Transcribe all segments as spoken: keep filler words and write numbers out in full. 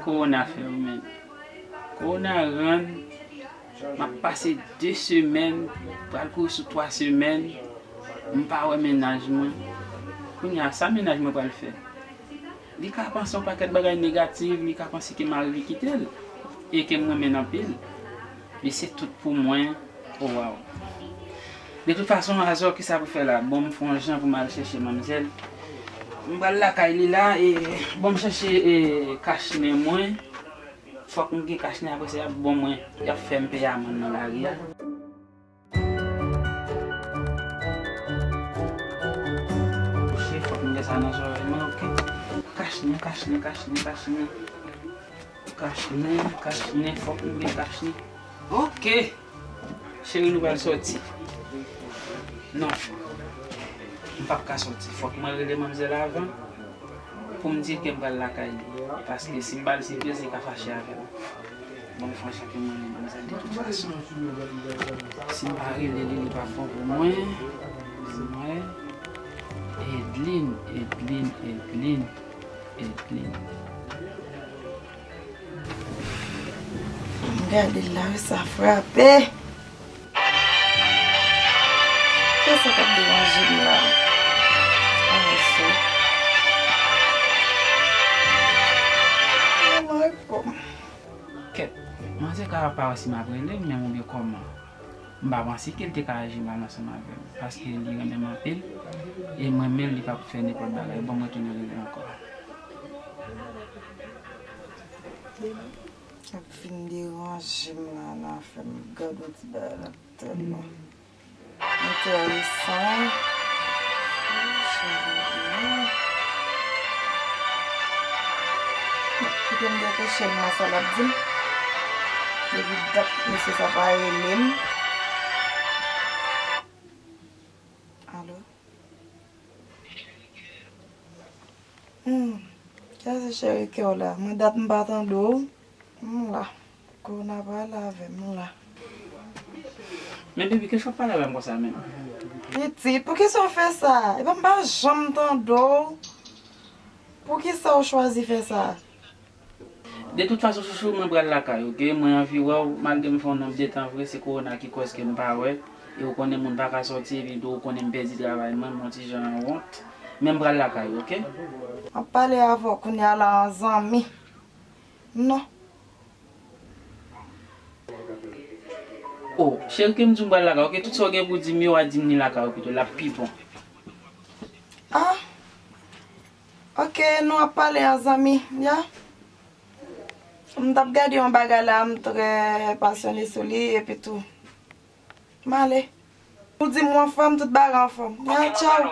Kowona fè w menm. Kowona rann m ap pase de semèn, pral kouri sou twa semèn, m pa wè mennaj mwen. Kounye a, sa mennaj mwen pral fè? Li ka panse yon pakèt bagay negatif, li ka panse ke mari li kite l e ke m renmen l anpil. Men se tout pou mwen. Oh, waw. De tout fason, Azò, kisa pou fè la? Bon, m fè yon jan pou m al chèche manmzèl. M pral lakay li la, e bon, m chèche e, kachnen mwen. Fòk m gen kachnen, apre sa, y ap bon mwen, y ap fè m peye amann nan lari a. Mouche, fòk m gen sa nan zòrèy mwen, oke. Kachnen, kachnen, kachnen, kachnen. Kachnen, kachnen, fòk m gen kachnen. Oke. Cheri, nou pral sòti. Non. M p ap ka sòti. Fòk mwen rele manmzèl avan pou m di l ke m pral lakay li. Paske si m ba l sipriz, li ka fache avè m. Bon, franchman, ke mwen menm, sa de tout fason. Si m pa rele li, li p ap bon pou mwen. Mwen, Edlin, Edlin, Edlin, Edlin. M gade l la, wi, sa frape. Kisa k ap deranje m la? Avanse. Manman repo m. Kèt, manzè ka pa wè si m ap rele l menm oubyen kòman. M pa panse ke l te ka aji mal ansanm avè m, paske li renmen m anpil, e m renmen l, li p ap fè nenpòt bagay. Bon, mwen tounen rele l ankò. Ap vin deranje m la, nan afè m gade yon ti bagay la tèlman enteresan. Kite m depèche m wè sa l ap di m. Depi dat mesye sa pa rele m. Alo? Hmm. Sa se cheri kè w la. Mwen dat m pa tande w. M la. Kowona pale avè m, m la. Men baby, kisa w ap pale avè m konsa menm? Pitit, poukisa w fè sa? Epa m pa janm tande w. Poukisa w chwazi fè sa? De tout fason, chouchou, mwen pral lakay, oke? Mwen anvi wè w, malgre m fè yon nonb de tan vre, se kowona ki kòz ke m pa wè. E ou konnen moun pa ka sòti, epi tou ou konnen m pèdi travay mwen, m yon ti jan wont. Men m pral lakay, oke? M ap pale avè w kounye a la an zanmi. Non. Oh, cheri, ke m di w m pral lakay, oke? Tout sa w gen pou di m yo, a di m ni lakay ou pito, l ap pi bon. Ah. Ok, nou ap pale an zanmi, ya. M t ap gade yon bagay la, m trè pasyone sou li, epi tou. M ale. Ou di m w anfòm, tout bagay anfòm. Ya, tchaw.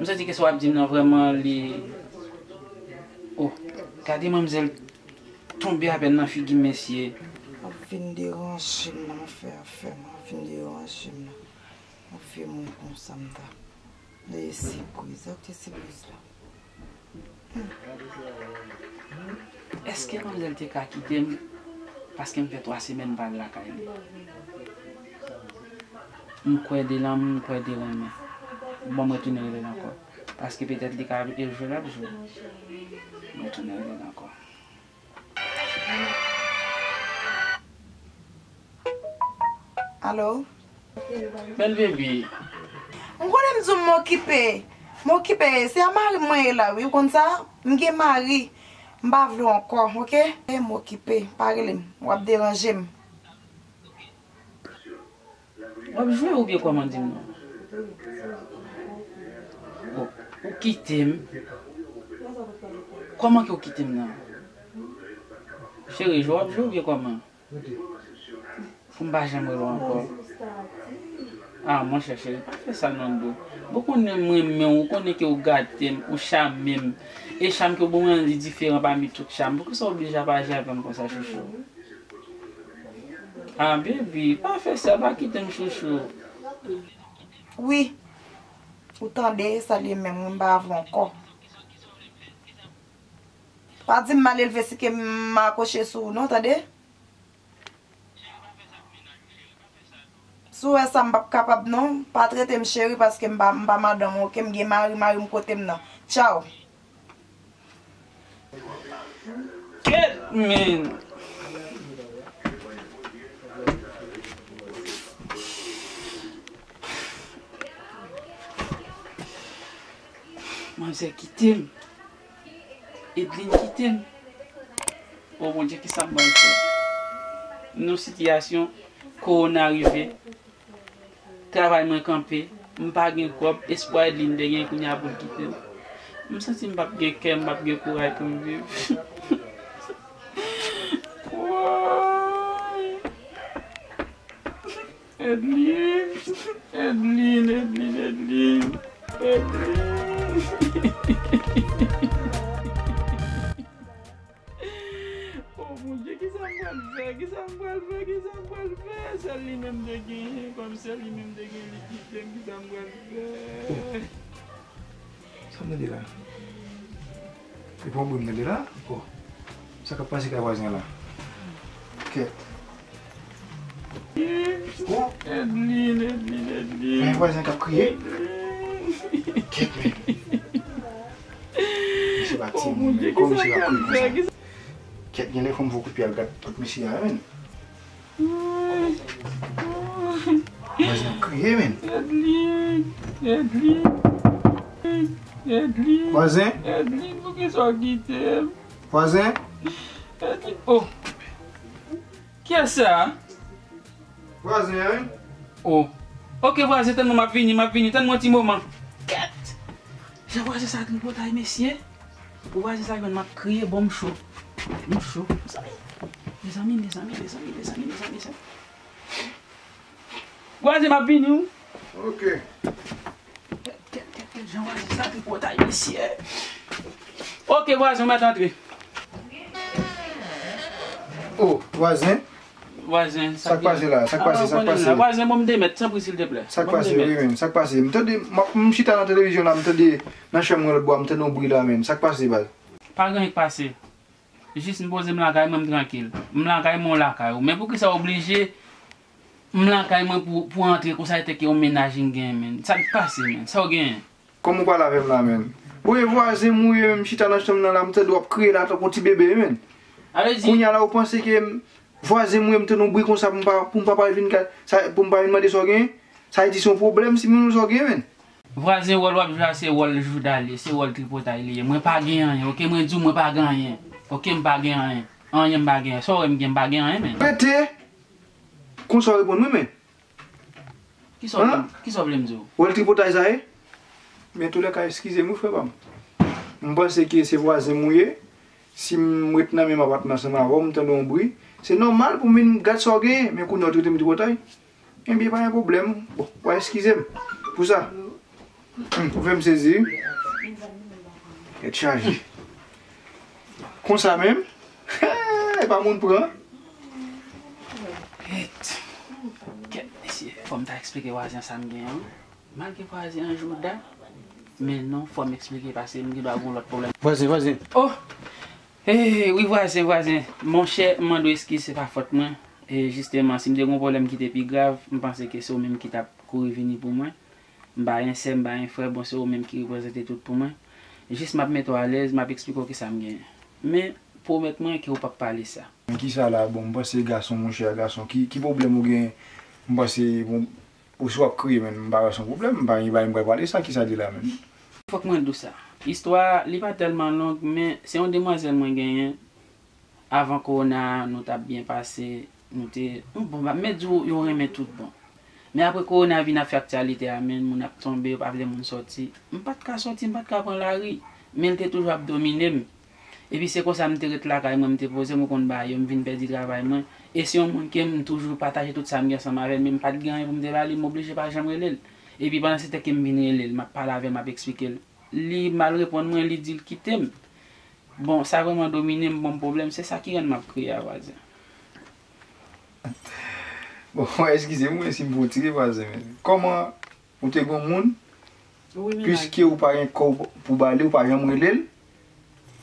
M santi ke sa w ap di m nan vrèman li. Oh, gade manmzèl tonbe apèn nan figi m, mesye. W ap vin deranje m nan, m fè afè m, w ap vin deranje m nan. Yon vye moun konsa m ta. Dèyè sipriz, ak te sipriz la. Hmm. Èske manmzèl te ka kite m paske m fè twa semèn m pa al lakay li? M kwè de lanmou, m kwè de renmen. Bon, mwen tounen rele l ankò. Paske petèt li ka jwe l ap jwe. Mwen tounen rele l ankò. Alo? Bèl baby. M konnen m di w m okipe. M okipe. Se a mari m mwen ye la, wi. Ou konn sa? M gen mari. M pa vle w ankò, oke? E m okipe. Pa rele m. W ap deranje m. W ap jwe oubyen kòman, di m non? Bon, ou kite m. Kòman ke w kite m nan? Cheri, jwe w ap jwe oubyen kòman? Pou m pa janm rele w ankò. Ah, monchè cheri, pa fè sa non, boo. Ou konnen m renmen w, ou konnen ke w gate m, ou chame m. E cham ke w ban mwen an, li diferan pami tout cham. Poukisa w oblije ap aji avè m konsa, chouchou? Ah, baby, pa fè sa, pa kite m, chouchou. Wi. Ou tande, sa li menm, wi, m pa avè w ankò. Pa di m mal elve si ke m akwoche sou ou, non, tande? Si w wè sa, m p ap kapab non. Pa trete m cheri paske m pa, m pa madanm ou, oke? M gen mari, mari m kote m nan. Tchaw. Kèt, men. Manzè kite m. Edlin kite m. O Bondye, kisa m pral fè? M nan yon sitiyasyon, kowona rive, travay mwen kanpe, m pa gen kòb, espwa Edlin te gen kounye a pou l kite m. M santi m p ap gen kè, m p ap gen kouraj pou m viv. Woy! Edlin, Edlin, Edlin, Edlin, Edlin. O Bondye, kisa m pral fè? Kisa m pral fè? Kisa m pral fè? Sèl li menm te genyen, kòm sèl li menm te genyen, li kite m, kisa m pral fè? Sa m tande la? E pa yon bri m tande la? Oh. Sa k ap pase kay vwazen an la? Kèt. Oh. Edlin, Edlin, Edlin. Men vwazen k ap kriye? Kèt, men. Misye pa timoun, men. Kòman misye ap kriye konsa? Kèt, genlè fò m voye kout pye al gad tout mesye a, men. Vwazen ap kriye, men. Edlin, Edlin, Edlin. Vwazen? Edlin, poukisa w kite m? Vwazen? Edlin, oh. Kiyès sa? Vwazen an, wi. Oh. Oke, vwazen, tann mwen, m ap vini, m ap vini. Tann mwen ti moman. Kèt! Jan vwazen sa tripotay, mesye. Pou vwazen sa jwenn m ap kriye, bon, m cho. M cho. Mezanmi. Mezanmi, mezanmi, mezanmi, mezanmi, mezanmi, mezanmi. Vwazen, m ap vini, wi. Oke. Kèt, kèt, kèt, kèt, jan vwazen sa tripotay, mesye. Oke, vwazen, ou mèt antre. Oh, vwazen. Vwazen, sa k pase la? Sa k pase? Sa k pase? Vwazen, bon, m te mèt, tanpri, silteplè. Sa k pase? Wi, men, sa k pase? M tande, m ap, m chita nan televizyon la, m tande nan chanm mwen lòt bò a, m tande yon bri la, men. Sa k pase, baz? Pa gen anyen k pase. Jis m poze m lakay mwen, m trankil. M lakay mwen, w lakay ou. Men poukisa w oblije m lakay mwen pou, pou antre konsa, etan ke yon mennaj m genyen, men? Sa k pase, men? Sa w genyen? Kòman w pale avè m la, men? Ou e vwazen m ou ye, men m chita nan chanm nan la, m tande w ap kriye la tankou ti bebe, men. Sa vle di, kounye a la, ou panse ke m, vwazen m ou ye, m tande yon bri konsa pou m pa, pou m pa, pa vin ka, sa, pou m pa vin mande sa w genyen? Sa vle di se yon pwoblèm si m di w sa w genyen, men. Vwazen, wòl w ap jwe a se wòl jouda li ye, se wòl tripotay li ye. Mwen pa gen anyen, oke? Mwen di w mwen pa gen anyen. Oke, m pa gen anyen. Anyen m pa gen. Sa w wè m gen, m pa gen anyen, men. Rete! Konsa w reponn mwen, men. Kisa w vle m, kisa w vle m di w? Wòl tripotay sa ye? Men toulèka, eskize m wi, frè pa m. M panse ke se vwazen m ou ye. Si m ret nan menm apatman ansanm avè w, m tande yon bri, se nòmal pou m vin gad sa w genyen, men kounye a w trete m tripotay. Ebyen, pa gen pwoblèm. Bon, w a eskize m pou sa. Hmm, ou fè m sezi, wi. Tèt chaje. Konsa menm? E pa moun pran. Kèt. Kèt, mesye. Fò m ta eksplike vwazen sa m genyen, wi. Malgre vwazen an jouda, men non, fò m eksplike paske m gen dwa gen yon lòt pwoblèm. Vwazen, vwazen. Oh! Eh, wi, vwazen, vwazen. Monchè, m mande w eskiz, se pa fòt mwen. E jisteman, si m te gen yon pwoblèm ki te pi grav, m panse ke se ou menm ki t ap kouri vini pou mwen. M pa gen sè, m pa gen frè, bon, se ou menm ki reprezante tout pou mwen. Jis m ap mete w alèz, m ap eksplike w kisa m genyen. Men, pwomèt mwen ke w p ap pale sa. Men kisa la, bon, m panse gason, monchè, gason, ki, ki pwoblèm ou genyen? M panse, bon, ou si w ap kriye, men m pa wè se yon pwoblèm, m pa gen bagay m pral pale sa, kisa li la, men? Fòk mwen di w sa. Istwa a, li pa tèlman long, men se yon demwazèl mwen genyen. Avan kowona a, nou t ap byen pase, nou te, bon, m ap mèt di w, yo renmen tout bon. Men apre kowona vin ap fè aktyalite a, men moun ap tonbe, yo pa vle moun sòti. M pa t ka sòti, m pa t ka pran lari, men l te toujou ap domine m. Epi se konsa m te ret lakay mwen, m te poze m, ou konn bagay yo, m vin pèdi travay mwen. E se yon moun ke m toujou pataje tout sa m gen ansanm avè l, men m pa t gen anyen pou m te ba li, m oblije pa janm rele l. Epi pandan se tan ke m vin rele l, m ap pale avè l, m ap eksplike l. Li mal reponn mwen, li di l kite m. Bon, sa vrèman domine m, ban m pwoblèm, se sa ki rann m ap kriye a, vwazen. Bon, eskize m wi si m pran w tire, vwazen, men kòman ou te gon moun, piske ou pa gen kò pou ba li, ou pa janm rele l,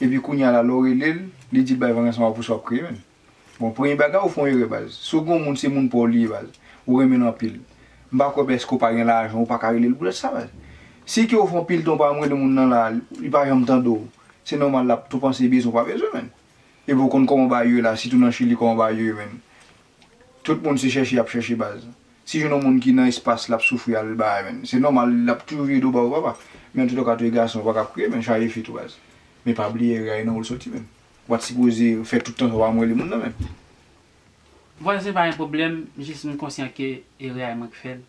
epi kounye a la, lè w rele l, li di l bay vag ansanm avè w pou sa w ap kriye, men. Bon, premye bagay, ou fè yon erè, baz. Si w gen yon moun, se moun pa w li ye, baz. Ou renmen l anpil. M pa kwè èske w pa gen lajan, ou pa ka rele l pou lòt sa, baz. Si ke w fè yon pil tan w pa janm rele moun nan la, li pa janm tande w. Se nòmal l ap tou panse bezwen w pa bezwen, menn. Epi w konn kòman bagay yo ye la, sitou nan Chili, kòman bagay yo ye, menn. Tout moun se chèche y ap chèche, baz. Si jwenn yon moun ki nan espas, l ap soufri al bagay, menn. Se nòmal, l ap toujou vire do ba ou, papa. Men antouka, tou e gason, ou pa ka ap kriye, menn, chaje fye tou, baz. Men pa bliye erè a e nan ou l soti, menn. Ou pa t sipoze fè tout tan sa w pa janm rele moun nan, menn. Vwazen pa gen pwoblèm, jis m konsyan ke erè a e mwen k fè l.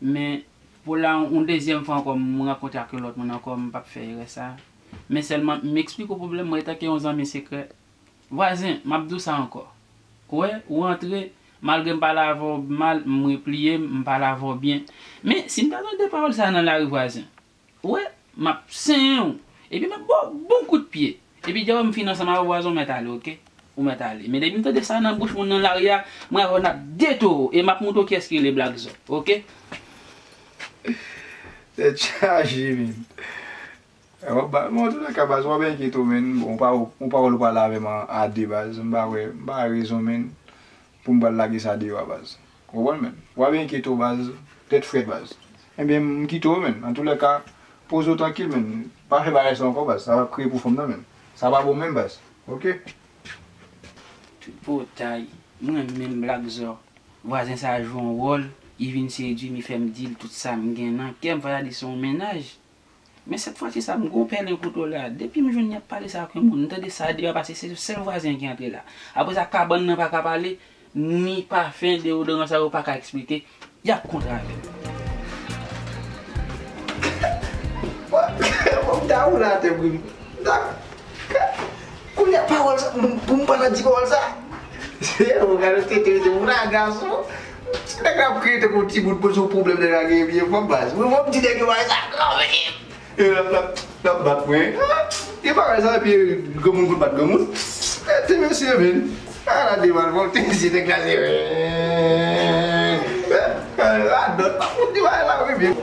Men, pou la, yon dezyèm fwa ankò, m rankontre ak yon lòt moun ankò, m p ap fè erè sa. Men sèlman, m eksplike w pwoblèm mwen, etanke yon zanmi sekrè. Vwazen, m ap di w sa ankò. Ou wè, ou antre, malgre m pale avè w mal, m repliye, m pale avè w byen. Men, si m ta tande pawòl sa a nan lari, vwazen, ou wè, m ap senyen w. Epi m ap ba w bon kout pye. Epi depi m fin ansanm avè w, vwazen, ou mèt ale, oke? Ou mèt ale. Men depi m tande sa nan bouch moun nan lari a, mwen avè w n ap detowo. E m ap montre w kiyès ki rele Black Zò, oke? Tèt chaje, menn. W ap ba, bon, antoulèka, baz, w ap enkyete w, menn. Bon, ou pa, ou pa wè w pale avè m a, a de, baz. M pa wè, m pa wè rezon, menn, pou m pral lage sa deyò a, baz. Ou konprann, menn? W ap enkyete w, baz. Tèt frèt, baz. Ebyen, m kite w, menn. Antoulèka, poze w trankil, menn. Pa fè bagay sa ankò, baz. Sa w ap kreye pou fanm nan, menn. Sa pa bon menm, baz. Oke? Tripotay. Mwen menm, Black Zò. Vwazen sa a jwe yon wòl. Li vin sedui m, li fè m di l tout sa m gen nan kè m. Fò ta di se yon mennaj. Men sèt fwa si sa, m gon pèlen kouto la. Depi m jwenn y ap pale sa ak yon moun, m tande sa deyò a pase, se sèl vwazen ki antre la. Apre sa, kabann nan pa ka pale, ni pafen deyodoran sa yo pa ka eksplike, y ap kontre avè m. Bon, m ta woule atè pou m ta Kounye a pawòl sa, pou m, pou m pa ta di pawòl sa. Se ou gade tete, se ou la gason. Nèg la ap kriye tankou yon timoun, poze yon pwoblèm nèg la gen vye fanm baz. Mwen, mwen, m di nèg yo bagay sa, kanmenm. E l ap, l ap, l ap bat mwen. Ah, gen bagay sa, epi granmoun konn bat granmoun. E ti mesye, men. Ala de mal volonte, se nèg la se. Radòt, pa fout di bagay la, wi, byen.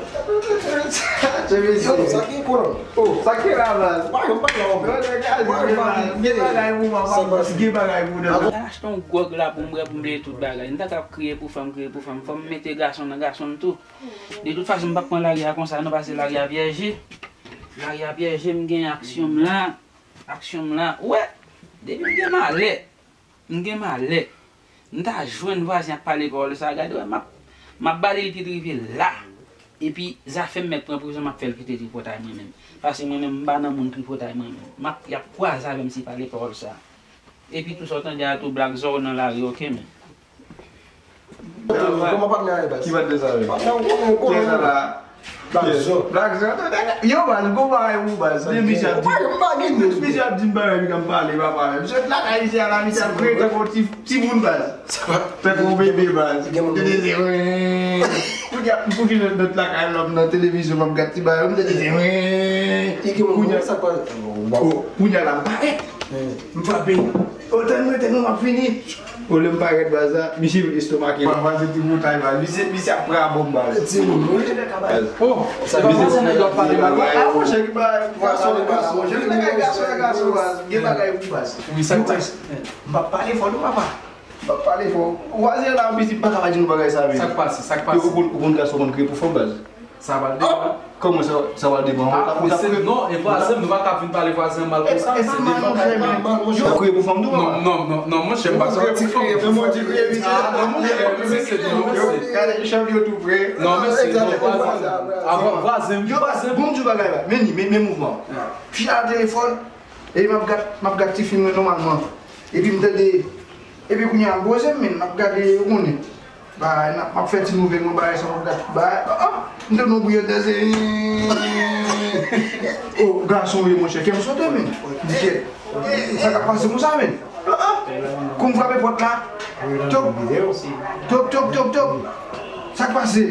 Yo, sa ki konan? Oh, sa ki la, baz? Pa yo, pa yo. Yo, nèg la, gen bagay pou mwen, pa gen bagay pou mwen. Al achte yon gwòg la pou m bwè, pou m bliye tout bagay. M ta ka ap kriye pou fanm, kriye pou fanm. Fò m mete gason nan gason m tou. De tout fason, m p ap pran lari a konsa, non, paske lari a pyèje. Lari a pyèje, m gen aksyon m la. Aksyon m la. Ou wè, depi m gen malè. M gen malè. M ta jwenn vwazen ap pale pawòl sa, gade wè, m ap, m ap bale l pi rive la. Epi, zafè m mèt pran prizon, m ap fè l kite tripotay mwen menm. Paske mwen menm, m pa nan moun tripotay mwen menm. M ap, y ap kwaze avè m si pale pawòl sa. Epi tou sa w tande a tou, Black Zò nan lari, oke, men. Kòman patnè a ye, baz? Ki patnè sa ye? Patnè ou konnen, ou konnen. Kiyès sa la? Black Zò. Black Zò, yo, baz, gon bagay pou baz. Depi misye ap di, misye ap di m bagay, epi kan m pale, papa, men misye t lakay misye a la, misye ap kriye tankou ti, timoun, baz. Tankou yon bebe, baz. Tete se mwen. Kounye a, m konfine nan lakay lòm nan televizyon, m ap gad ti bagay, m tete se mwen. Kounye a, kounye a la, m parèt. M frape. Otan mwen te nou m ap fini. Olye m parèt baz la, misye vin estomake m. Papa se ti moutay baz. Misye, misye ap pran bòm baz. Ti moun, wi. Oh, sa misye se nèg ap pale mal. Ah, monchè, ki bagay. Gason, gason, monchè, ki bagay, gason, gason, baz. Gen bagay pou baz. Wi, sa k pase? M p ap pale fò non, papa. M p ap pale fò. Vwazen la, misye pa ka pa di nou bagay sa, men. Sa k pase? Sa k pase? Ou konn, ou konn gason konn kriye pou fanm baz. Sa va devan. Kòman sa, sa va devan? Ah, ou ta, ou ta, non, e vwazen, nou pa ka vin pale vwazen mal konsa, se devan kay la. Ou kriye pou fanm tou, papa? Non, non, non, non, monchè, m pa kriye pou fanm. Ou kriye pou fanm. Ah, non, monchè, misye se, non, misye. Gade, chanpyon tou pre. Non, mesye, non, vwazen. Avan, vwazen, vwazen. Bon, di bagay la. Men li, men, men mouvman. Fi a nan telefòn, e m ap gad, m ap gad ti fim nan nòmalman. Epi m tande, epi kounye a, m poze m, men m ap gade, ou konnen. Bagay, n ap, m ap fè ti nouvèl mwen, bagay sa, m ap gad, bagay, ah, ah, m te non bouyon danse. Oh, gason wi, monchè, kè m sote, men. M di, kèt, sa k ap pase konsa, men? Ah, ah. Kou m frape pòt la, top, top, top, top, top. Sa k pase?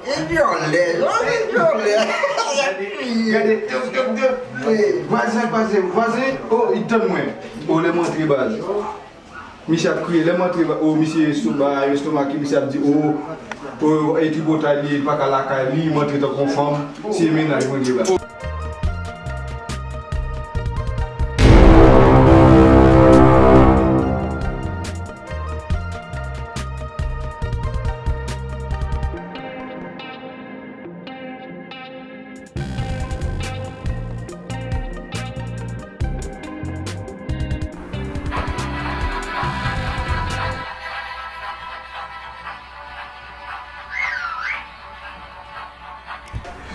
E vyolè, non, e vyolè. Gade, top, top, top. Vwazen, vwazen, vwazen, oh, li tann mwen. Oh, lè m antre baz. Misye ap kriye, lè m antre, o, misye estomake, misye ap di, o, o, e tripotay li, li pa ka lakay li, m antre tankou yon fanm, se mennaj mwen li ye la.